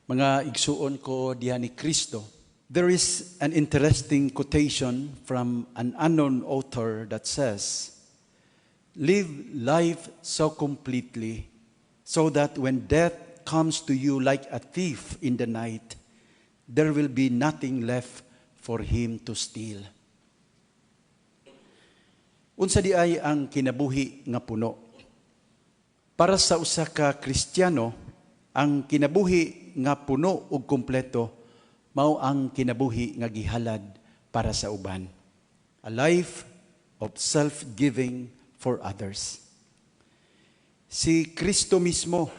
Mga igsuon ko diha ni Kristo, there is an interesting quotation from an unknown author that says, "Live life so completely so that when death comes to you like a thief in the night, there will be nothing left for him to steal." Unsa diay ang kinabuhi nga puno? Para sa usa ka Kristiyano, ang kinabuhi nga puno ug kumpleto mao ang kinabuhi nga gihalad para sa uban. A life of self-giving for others. Si Kristo mismo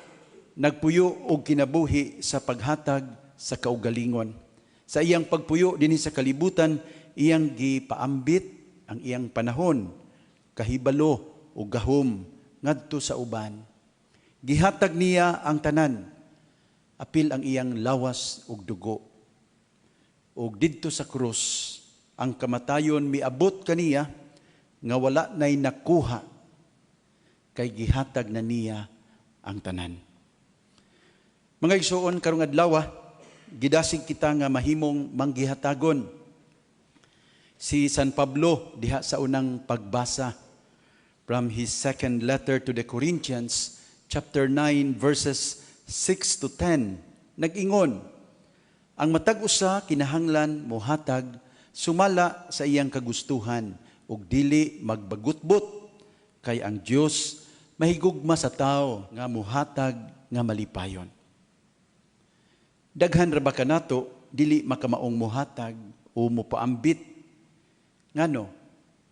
nagpuyo og kinabuhi sa paghatag sa kaugalingon. Sa iyang pagpuyo dinhi sa kalibutan, iyang gipaambit ang iyang panahon, kahibalo ug gahom ngadto sa uban. Gihatag niya ang tanan, apil ang iyang lawas ug dugo. Ug didto sa krus, ang kamatayon miabot kaniya nga wala nay nakuha kay gihatag na niya ang tanan. Mga igsuon, karong adlaw, gidasig kita nga mahimong manggihatagon. Si San Pablo diha sa unang pagbasa from his second letter to the Corinthians, chapter 9, verses 6 to 10, nag-ingon, "Ang matag usa kinahanglan mohatag sumala sa iyang kagustuhan ug dili magbagutbot, kay ang Dios mahigugma sa tawo nga mohatag nga malipayon." Daghan ra ba kanato dili makamaong mohatag o mopaambit? Ngano?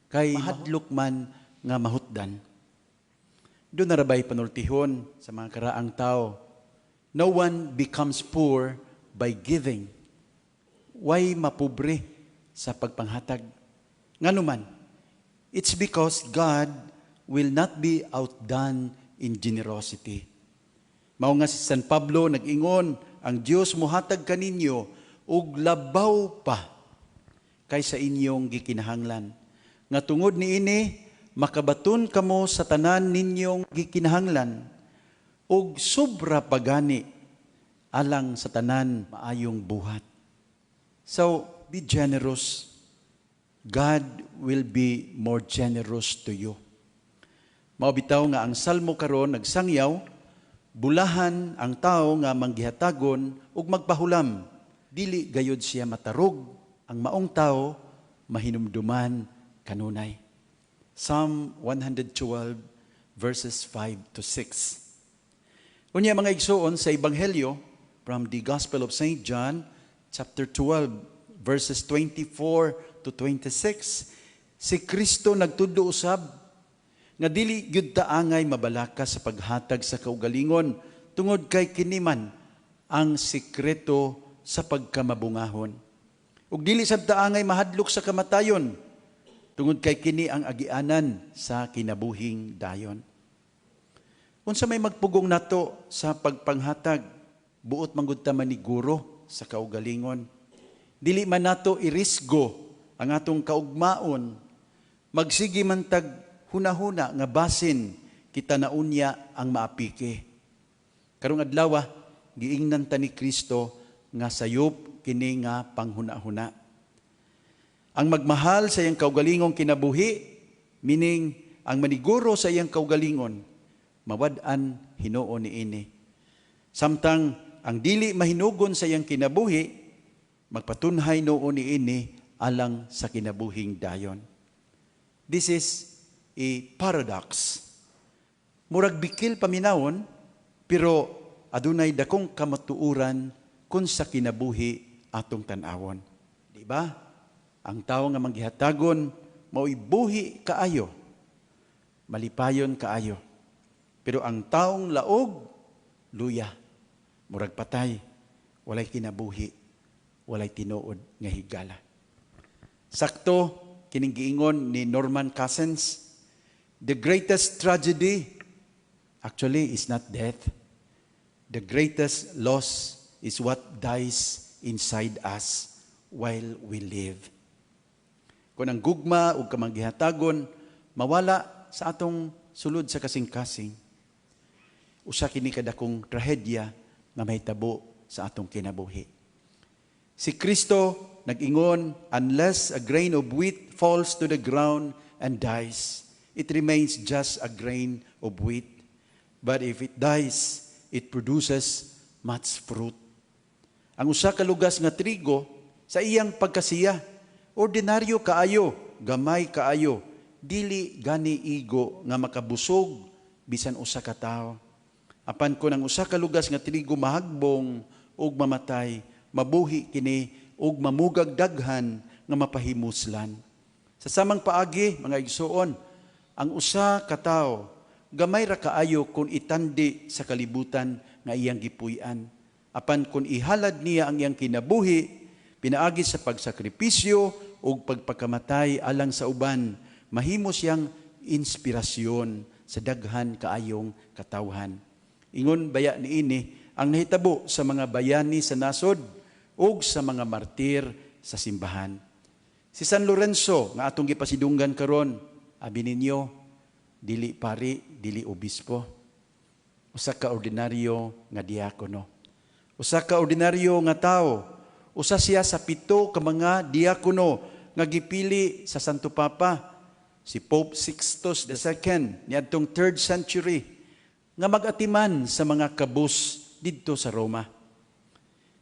Kay mahadlok man nga mahutdan. Duna ra bay panultihon sa mga karaang tao, "No one becomes poor by giving." Way mapobre sa pagpanghatag. Ngano man? It's because God will not be outdone in generosity. Mao nga si San Pablo nag-ingon, "Ang Dios mohatag kaninyo og labaw pa kaysa inyong gikinahanglan. Nga tungod niini makabaton kamo sa tanan ninyong gikinahanglan ug sobra pa gani alang sa tanan maayong buhat." So, be generous. God will be more generous to you. Mao bitaw nga ang salmo karon nagsangyaw, "Bulahan ang tao nga manggihatagon ug magpahulam. Dili gayod siya matarog, ang maong tao mahinumduman kanunay." Psalm 112 verses 5 to 6. Unya, mga igsuon, sa Ebanghelyo, from the Gospel of St. John, chapter 12, verses 24 to 26, si Kristo nagtudlo usab nga dili gyud ta angay mabalaka sa paghatag sa kaugalingon tungod kay kini man ang sikreto sa pagkamabungahon. Ug dili sab ta angay mahadlok sa kamatayon tungod kay kini ang agianan sa kinabuhing dayon. Unsa may magpugong nato sa pagpanghatag, buot man gud ta maniguro sa kaugalingon. Dili man nato irisgo ang atong kaugmaon. Magsige man tag hunahuna nga basin kita na unya ang maapike. Karong adlaw, giingnan ta ni Kristo nga sayop kini nga panghuna-huna. Ang magmahal sa iyang kaugalingong kinabuhi, meaning ang maniguro sa iyang kaugalingon, mawad-an hinuon niini. Samtang ang dili mahinugon sa iyang kinabuhi, magpatunhay noon niini alang sa kinabuhing dayon. This is a paradox. Murag bikil paminawon, pero adunay dakong kamatuoran kung sa kinabuhi atong tan-awon. Di ba? Ang tao nga manggihatagon, mao'y buhi kaayo, malipayon kaayo. Pero ang taong laog, luya, murag patay, walay kinabuhi, walay tinuod nga higala. Sakto, kining giingon ni Norman Cousins, "The greatest tragedy actually is not death. The greatest loss is what dies inside us while we live." Kung ang gugma ug kamanggihatagon mawala sa atong sulod sa kasing-kasing, usa kini kadakong trahedya nga mahitabo sa atong kinabuhi. sa atong kinabuhi. Si Kristo nag-ingon, "Unless a grain of wheat falls to the ground and dies, it remains just a grain of wheat. But if it dies, it produces much fruit." Ang usa ka lugas nga trigo sa iyang pagkasiya, ordinaryo kaayo, gamay kaayo, dili gani igo nga makabusog bisan usa ka tawo. Apan kon ang usa ka lugas nga trigo mahagbong ug mamatay, mabuhi kini ug mamugag daghan nga mapahimuslan. Sa samang paagi, mga igsuon, ang usa ka tawo gamay ra kaayo kung itandi sa kalibutan nga iyang gipuy-an. Apan kung ihalad niya ang iyang kinabuhi pinaagi sa pagsakripisyo ug pagpakamatay alang sa uban, mahimo siyang inspirasyon sa daghan kaayong katawhan. Ingon baya niini ang nahitabo sa mga bayani sa nasod ug sa mga martir sa simbahan. Si San Lorenzo nga atong gipasidunggan karon, abi ninyo, dili pari, dili obispo. Usa ka ordinaryo nga diakono. Usa ka ordinaryo nga tawo. Usa siya sa pito ka mga diakono nga gipili sa Santo Papa, si Pope Sixtus II, niadtong 3rd century, nga mag-atiman sa mga kabus didto sa Roma.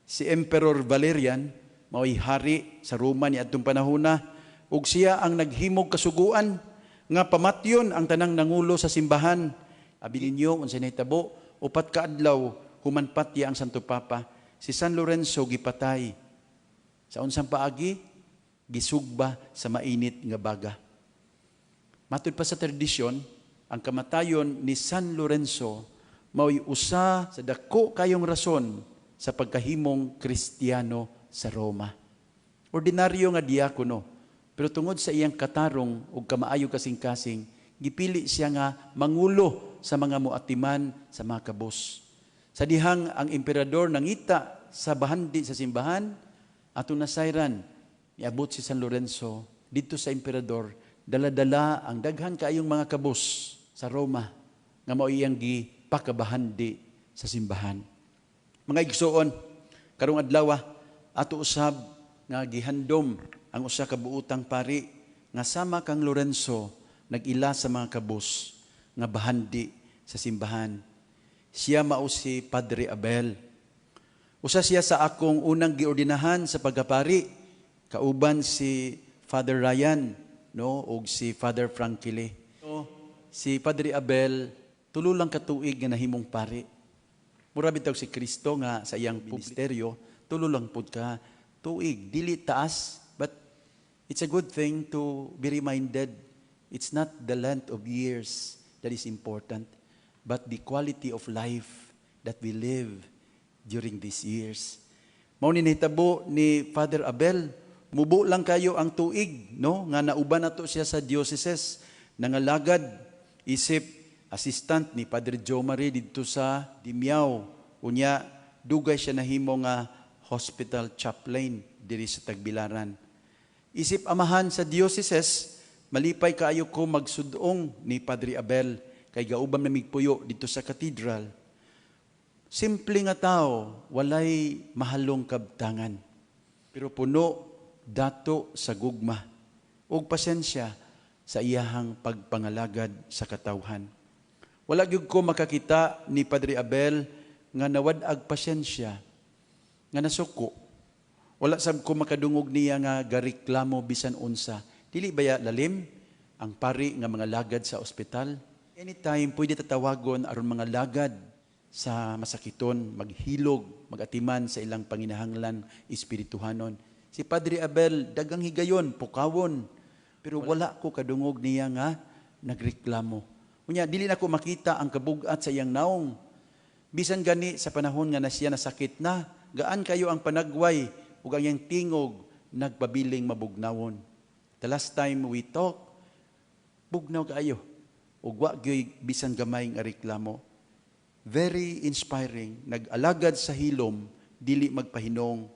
Si Emperor Valerian mao'y hari sa Roma niadtong panahona ug siya ang naghimog kasuguan nga pamatyon ang tanang nangulo sa simbahan. Abi ninyo unsay nahitabo? 4 ka adlaw human patya ang Santo Papa, si San Lorenzo gipatay. Sa unsang paagi? Gisugba sa mainit nga baga. Matud pa sa tradisyon, ang kamatayon ni San Lorenzo mao'y usa sa dako kayong rason sa pagkahimong Kristiyano sa Roma. Ordinaryo nga diakono, pero tungod sa iyang katarong ug kamaayo kasing-kasing, gipili siya nga mangulo sa mga muatiman sa mga kabus. Sa dihang ang emperador nangita sa bahandi sa simbahan, atong nasayran, niabot si San Lorenzo didto sa emperador, dala-dala ang daghan kaayong mga kabus sa Roma nga mao iyang gipakabahandi sa simbahan. Mga igsuon, karong adlaw ato usab nga gihandom ang usa ka buotang pari nga sama kang Lorenzo nag-ila sa mga kabus nga bahandi sa simbahan. Siya mao si Padre Abel. Usa siya sa akong unang giordinahan sa pagkapari, kauban si Father Ryan, no, ug si Father Frankily. So, si Padre Abel 3 lang ka tuig nga nahimong pari. Mura bitaw si Kristo nga sa iyang ministeryo 3 lang pud ka tuig, dili taas, but it's a good thing to be reminded it's not the length of years that is important, but the quality of life that we live during these years. Mao ni nahitabo ni Father Abel, mubo lang kayo ang tuig, no, nga nauban nato siya sa dioceses, nangalagad isip assistant ni Padre Joe Marie didto sa Dimiao. Unya dugay siya nahimo nga hospital chaplain diri sa Tagbilaran. Isip amahan sa dioceses, malipay kaayo ko magsudong ni Padre Abel kay gauban namigpuyo didto sa cathedral. Simple nga tao, walay mahalong kabtangan. Pero puno dato sa gugma ug pasensya sa iyahang pagpangalagad sa katawhan. Wala gyud ko makakita ni Padre Abel nga nawad-ag pasensya, nga nasuko. Wala sab ko makadungog niya nga gareklamo bisan unsa. Dili baya lalim ang pari nga mga lagad sa ospital? Anytime pwede tatawagon aron mga lagad sa masakiton, maghilog, magatiman sa ilang panginahanglan espirituhanon. Si Padre Abel dagang higayon, pukawon, pero wala ko kadungog niya nga nagreklamo. Unya dili na ko makita ang kabugat sa iyang naong. Bisan gani sa panahon nga na siya nasakit na, gaan kayo ang panagway ug ang iyang tingog nagpabiling mabugnawon. The last time we talk, bugnaw kaayo ug wa gyoy bisan gamay nga reklamo. Very inspiring, nag-alagad sa hilom, dili magpahinong,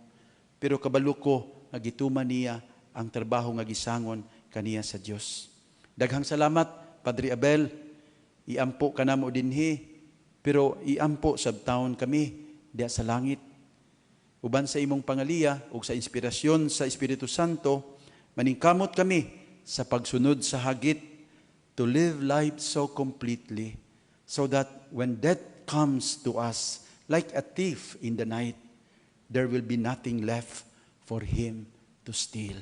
pero kabalo ko nga gituman niya ang trabaho nga gisangon kaniya sa Dios. Daghang salamat, Padre Abel. Iampo ka namo dinhi, pero iampo sab taon kami diya sa langit. Uban sa imong pangaliya ug sa inspirasyon sa Espiritu Santo, maningkamot kami sa pagsunod sa hagit to live life so completely so that when death comes to us like a thief in the night, there will be nothing left for him to steal.